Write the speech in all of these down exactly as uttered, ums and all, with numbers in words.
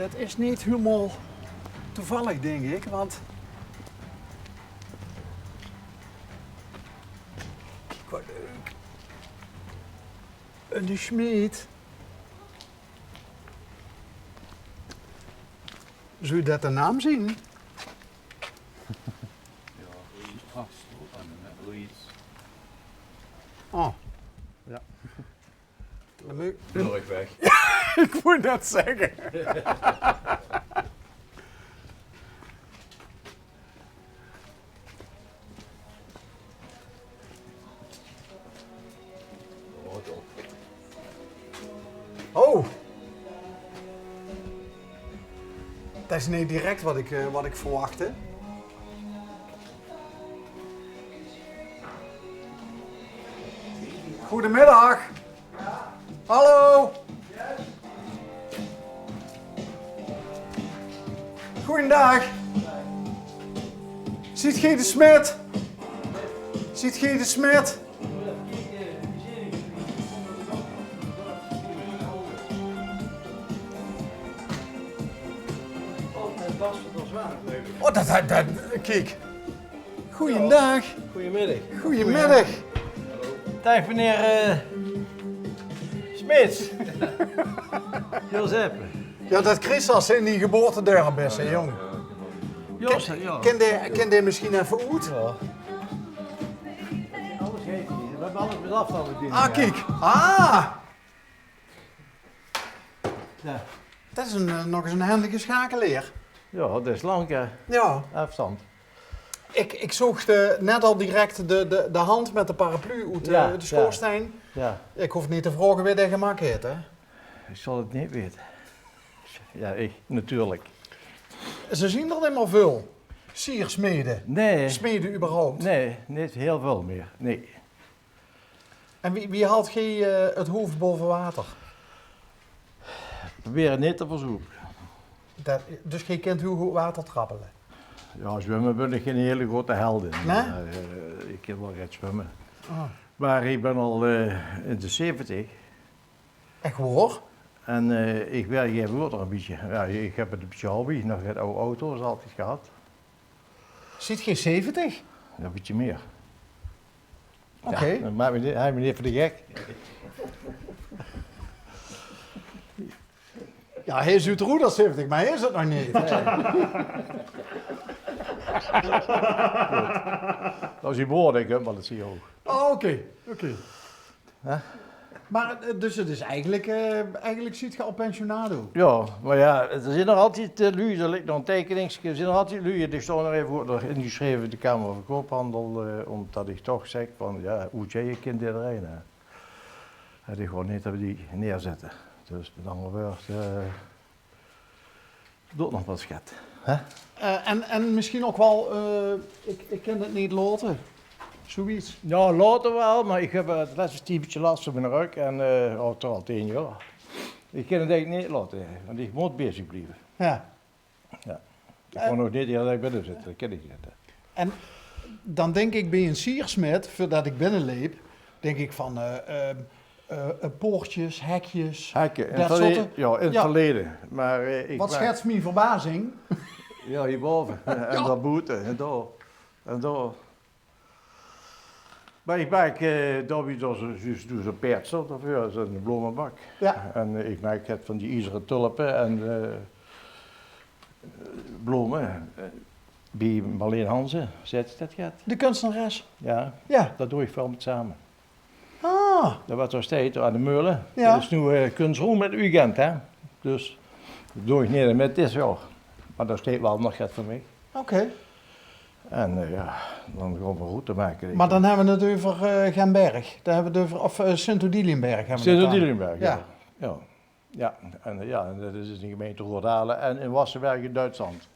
Het is neet hielemaol toevallig, dink ik, want kiek, wat leuk. Eine smeed. Zów det de naam zien? Oh. Ja. Dan mót ik... Wil ik weg. Ik wou net zegge. Oh. Det is neet direct wat ik, eh, wat ik verwachtte. Goedemiddag. Hallo. Goeiedag. Ziet geej de smet? Ziet geej de smet? Oh, det, det, det, kiek. Goeiedag. Goeiemiddig. Goeiemiddig. Daag, meneer, eh, Smeets. Josep. Ja, det kries as se in die geboortedörp bis, hè, jong. Josep, ja. Kin dae, kin dae misschien effe oet? Ja. Alles geet neet. We hebbe alles met afstand gedaan. Ah, kiek. Ah! Ja. Det is ein, eh, nog ens ein hendige schakeleer. Ja, det is lang, hè. Ja. Afstand. Ik, ik zoog de, net al direct de, de, de hand met de paraplu oet de, ja, de schoorsteen. Ja. Ik hoof neet te vraoge wae det gemaak heet, hè? Ik zal het neet weite. Ja, ik, natuurlijk. Ze zien d'r neet mier veul. Siersmede. Nee. Smede überhaupt. Nee, neet hiel veul mier. Nee. En wie, wie halt geej, eh, het hoofd boven water? Probere neet te verzoepe. Det, dus geej kint hiel good water trappele? Ja, zwumme bin ik gein hiele grote held in. Nee? Eh, ik kin waal get zwumme. Ah. Maar ik bin al, eh, in de zeventig. Echt waor? En, eh, ik werk hie water ein bietje. Ja, ik heb het ein bietje hobby, nog get aw auto's altied gehad. Ziet geej zeventig? Ja, ein bietje mier. Oké. Ja, det maak me neet, hae me neet veur de gek. Ja, hae zuut d'r oet as zeventig, maar hae is het nog neet. As die boord, ik heb wel eens hier ook. Oh, oké, oké. Hè? Maar, eh, dus het is eigenlijk, eh, eigenlijk ziet ge al pensionado. Ja, maar ja, er zien nog altied, eh, luuj, d'r lik nog ein teikeningske, er zien nog altied luuj, die staon nog effe ingeschreve in de Kamer van Koophandel, eh, omdat ik toch zeg van, ja, oet je kind iedereen, hè. Hè, die gewoon neet hebbe die neerzette. Dus met anger woord, eh, doot nog waal get, hè? Eh, en, en misschien ook wel, eh, ik, ik kan het niet laten. Zoiets. Ja, later wel, maar ik heb, eh, het laatste tijdje last van mijn rug en, eh, al, al tien jaar. Ik kan het eigenlijk niet laten, want ik moet bezig blijven. Ja. Ja. Ik kan nog niet de hele dag binnen zitten, dat kan ik niet, hè. En dan denk ik bij een siersmid, voordat ik binnenleep, denk ik van, eh, eh, eh, eh, poortjes, hekjes, Hekke, in dat soort... Ja, in het verleden. Maar, eh, ik... Wat schets mijn verbazing? Ja, hierboven. En daar boeten, en daar. En daar. Maar ik maak, eh, daar wie dus, dus, dus een peerdsel daarvoor, zo'n blomenbak. Ja. En, eh, ik maak het van die ijzeren tulpen en, eh, blomen. Eh, bij Marleen Hansen, zet je dat gaat? De kunstenares? Ja, ja. Dat doe ik veel met samen. Ah. Dat was d'r steeds aan de Meulen. Ja. Dat is nu, eh, kunstgroen met weekend, hè. Dus dat doe ik niet met dit jaar. Maar daar steekt wel nog wat voor mij. Oké. En, eh, ja, dan gaan we route maken. Maar dan hebben we het over, eh, Gemberg. Dan hebben we het over, of, eh, Sint-Odiliënberg hebben we het dan. Sint-Odiliënberg, ja. Ja. Ja, en, eh, ja, en dat is in de gemeente Roerdalen en in Wassenberg in Duitsland.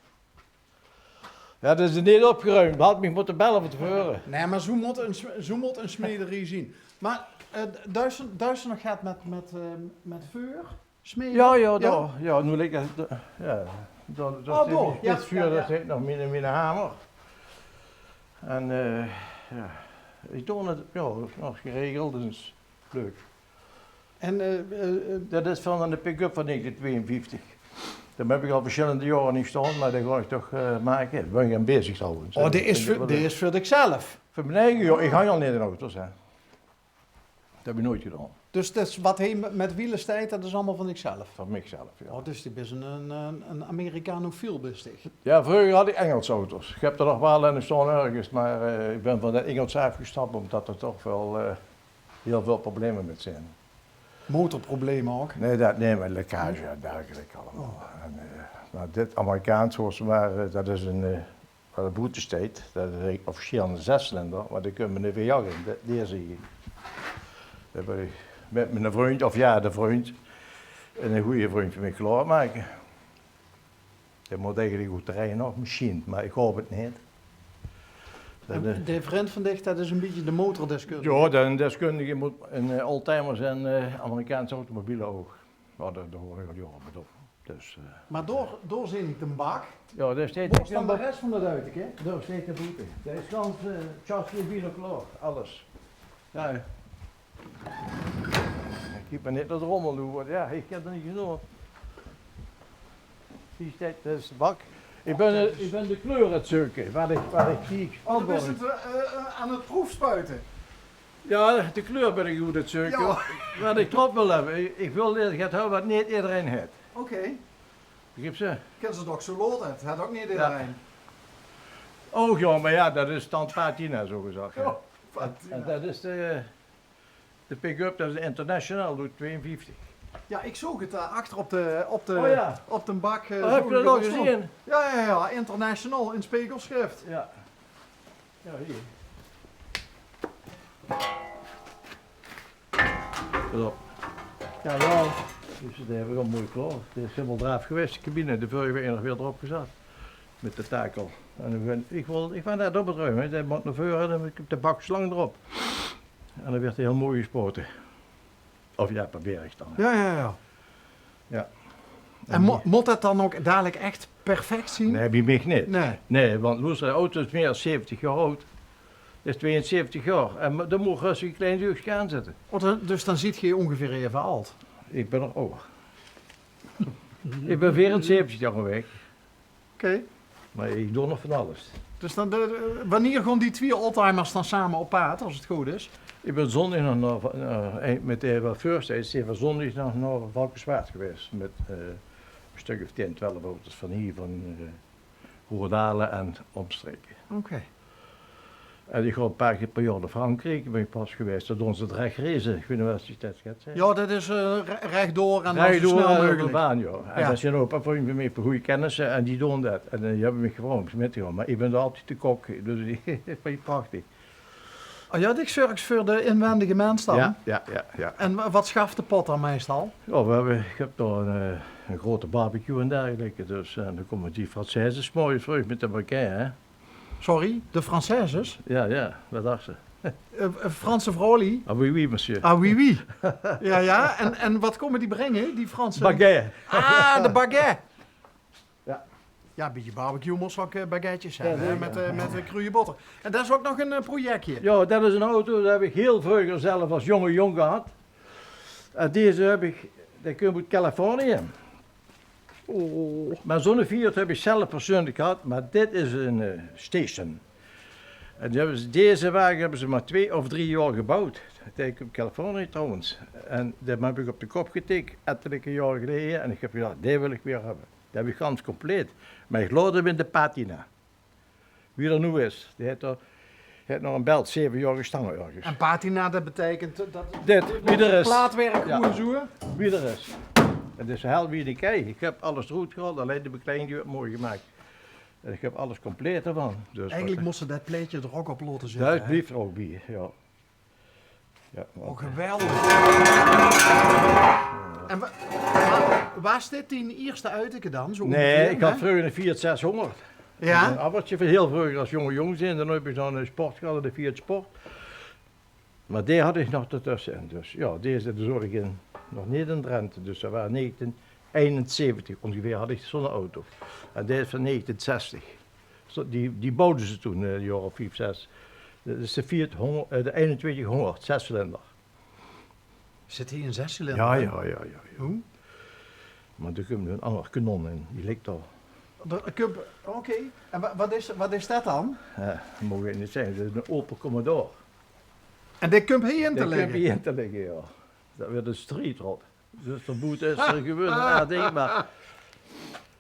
Ja, dat is neet opgeruimd. Had mich moeten bellen van tevoren. Nee, maar zo moet een, zo moet een smederie zien. Maar, eh, duizend, duizend nog gaat met, met, eh, met veur? Smeden? Ja, ja, ja. Daar. Ja, nu ligt het, ja, daar, daar... Oh, zit daar. Ja, ja, ja. Dit vuur, dat zit nog mijn, mijn hamer. En, eh, ja, ik doe het, ja, nog geregeld, dus leuk. En, eh, eh, eh, dat is van de pick-up van negentien tweeënvijftig. Dae höb ich al versjillende jaore neet sjtaon, mer dae gaon ich toch eh, make. Dao bön ich aan bezig trouwens. Oh, dae is veur, dae is veur dichzelf? Veur mien eige, jao. Ich haj al neet in auto's, hè. Det höb ich noeit gedaon. Dus det is wat hie met, met wiele steit, det is allemaol van dichzelf? Van michzelf, jao. Oh, dus dich bis ein, ein, ein, ein Americanofiel, bis dich? Jao, vreuger haj ich Engelse auto's. Ich höb d'r nog waal eine sjtaon örges, mer eh, ich bön van det Engelse aafgestap, ómdet d'r toch waal eh, hiel väöl probleme mit zeen. Motorprobleme ouch? Nae, det, nae, mer lekkage en dergelikke allemaol. Oh. En eh, mer dit Amerikaans, zoeas ze mer, eh, det is ein eh, waat de boete steit, det is eigelik officieel eine zescilinder, mer dao kómme de V acht in, de, die is hie. Dao bön ich mit miene vrundj, of jao, de vrundj, en eine gooje vrundj van mich klaormake. Dae mót eigelik good rieje nog, mesjien, mer ich haop 't neet. En de vrundj van dich, det is ein bietje de motordeskundige? Jao, de deskundige mót ein eh, oldtimer zeen, eh, Amerikaanse automobiele ouch. Jao, dao, dao haw ich al jaore mit op. Dus eh. Mer dao, dao zeen ich de bak. Jao, dao steit... Wo is dan de res van det uiterke? Dao steit de boete. Det is gans eh, chassis, biele, klaor, alles. Jao. Kiek mer neet nao de rommel, want jao, ich höb d'r neet genóg. Hie steit, det is de bak. Ich bön, eh, ich bön de kleur aan 't zeuke, waat ich, waat ich kiek. Oh, dan bis se 't eh, eh, aan 't proefspuite? Jao, de kleur bön ich good aan 't zeuke. Jao. Waat ich d'rop wil höbbe. Ich, ich wil get höbbe waat neet ederein haet. Oké. Begrips se? Kins se 't ouch zoe laote, 't haet ouch neet ederein. Och jao, mer jao, det is dan patina, zoe gezag, hè. Jao, patina. En det is de, de pick-up, det is de International, doet tweeënvieftig. Jao, ich zoog 't dao achter op de, op de, op de bak eh, zoog ich 't al gezeen. Jao, jao, jao, International in spegelschrift. Jao. Jao, hie. Let op. Jao, jao. Dus det höb ich al moei klaor. Dit is hielemaol d'raaf gewaes, de cabine. De vörrige waek nog weer d'rop gezat. Mit de takel. En dan gaon ich waal, ich gaon det opruime. Det mót nao veure, dan mót ich de bak slang d'rop. En dan wuuert 'r hiel moei gespaote. Of jao, probeer ich dan. Jao, jao, jao. Jao. En mo-, mót det dan ouch dalik ech perfect zien? Nae, bie mich neet. Nae. Nae, want loester, de auto is mieë es zeventig jaor aud. Det is tweeënzeventig jaor. En mo-, dan mót ich gerös ein klein deugske aanzitte. Oh, dan, dus dan zeet geer óngeveer eve aud? Ich bön nog awwer. Ich bön veerenzeventig jaor aud. Oké. Mer ich doon nog van alles. Dus dan, de, de, wannier gaon die twieë oldtimers dan same op paad, es 't good is? Ich bön zóndig nog nao, nao, eh, mit de, waat veur steit, zeen v'r zóndig nog nao Valkenswaerd gewaes. Mit eh, ein stök of tieën, twelf auto's van hie, van eh, Roerdalen en ómstreke. Oké. En ich gaon ein paar kier per jaor nao Frankriek, bön ich pas gewaes. Dao doon ze drech race. Ich weit neet of ich det get zèk. Jao, det is eh, re-, rechdoor en dan zoe snel meugelik. Rechdoor en op de baan, jao. En dao zeen nog ein paar vrunj van mich, gooj kennisse, en die doon det. En eh, die höbbe mich gevraog óm mit te gaon. Mer ich bön altied de kok, dus ich, ich vinj 't prachtig. Oh jao, dich zörgs veur de inwendige mins dan? Jao, jao, jao, jao. En wa-, waat sjaft de pot dan meistal? Jao, v'r höbbe, ich höb dao ein, eh, ein grote barbecue en dergelikke. Dus eh, dan kómme die Françaises 's morges vreug mit de baguette, hè. Sorry, de Françaises? Jao, jao, waat dachs se? Eh, eh, Franse vrouwlie? Ah, oui, oui, monsieur. Ah, oui, oui. Jao, jao. En, en waat kómme die bringe, die Franse? Baguette. Ah, de baguette. Jao. Jao, bie de barbecue mós ouch eh, baguettes höbbe, hè, zeker. Mit eh, mit eh, kruje botter. En det is ouch nog ein eh, projectje. Jao, det is ein auto, dae höb ich hiel vreuger zelf es jónge jóng gehad. En deze höb ich, dae kump oet Californië. Oh. Mer zoe'n Fiat höb ich zelf persoonlik gehad, mer dit is ein eh, station. En die höbbe ze, deze wage höbbe ze mer twee of drie jaor geboewd. Dae kump oet Californië trouwens. En dae höb ich op de kop getik, ettelijke jaore geleje. En ich höb gedach, dae wil ich weer höbbe. Dae höb ich gans compleet. Mer ich laot 'm in de patina. Wie d'r noe is, dae haet d'r, haet nog ein belt zeve jaor gestange örges. En patina, det beteikent det plaatwerk gewoon zoe? Wie d'r is. 't Is hel wie de kei. Ich höb alles d'roet gehaold, allein de bekleiding die wuuert mooi gemaak. En ich höb alles compleet d'rvan. Dus eigelik mós se det plaetje d'r ouch op laote zitte, hè? Det blief d'r ouch bie, jao. Jao, oké. Oh, geweldig. En wa-, wa-, waas dit dien ierste uiterke dan, zoe óngeveer, hè? Nae, ich had vreuger ein Fiat zeshóngerd. Jao? Ein abbertje van hiel vreuger es jónge jóng zeen. Dan höb ich dan ein Sport gehad, de Fiat Sport. Mer dae had ich nog d'rtösse in. Dus jao, deze, dao zoot ich in, nog neet in Drenthe. Dus det waas negentien einenzeventig óngeveer had ich zoe'n auto. En dae is van negentien zestig. Zo, die, die bouwde ze toen, eh, ein jaor of vief, zes. Det is de Fiat hóngerd, eh, de einentwintighóngerd, zescilinder. Zit hie ein zescilinder in? Jao, jao, jao, jao. Hoe? Mer d'r kump noe 'n anger kanon in, die ligk dao. D'r kump, oké. En wa-, wat is, wat is det dan? Ja, det maag ich neet zègke. Det is 'n Opel Commodore. En det kump hie in te ligke? Det kump hie in te ligke, ja. Det weurt 'n streetrod. Dus d'r boete is d'r gewoon 'n aard ding, mer...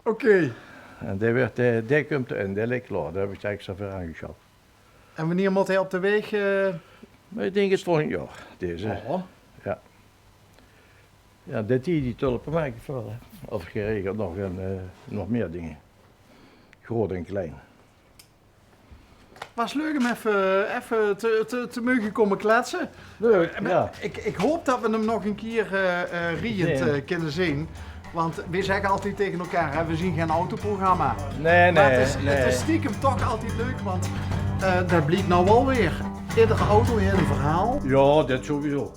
Oké. En det weurt, eh, det kump d'rin, det ligk klaor. Dao höb ich extra veur aangesjaf. En wienier mót hae op de waeg, eh? Mer ich dink 't volgend jaor, deze. Oh. Ja. Ja, det die, die tulpe maak ich waal, hè. Of geregeld nog 'n, eh, nog mier dinger. Groot en klein. Waas leuk óm effe, effe te, te, te moge kómme kletse. Leuk, ja. Ich, ich haop det v'r 'm nog 'ne kier, eh, eh, riejend, eh, kinne zeen. Want v'r zègke altied taenge elkaar, hè, v'r zeen gein autoprogramma. Nae, nae, nae. Mer 't is, 't is stiekem toch altied leuk, want, eh, det bliek noe waal weer. Eder auto haet ein verhaol. Ja, det sowieso.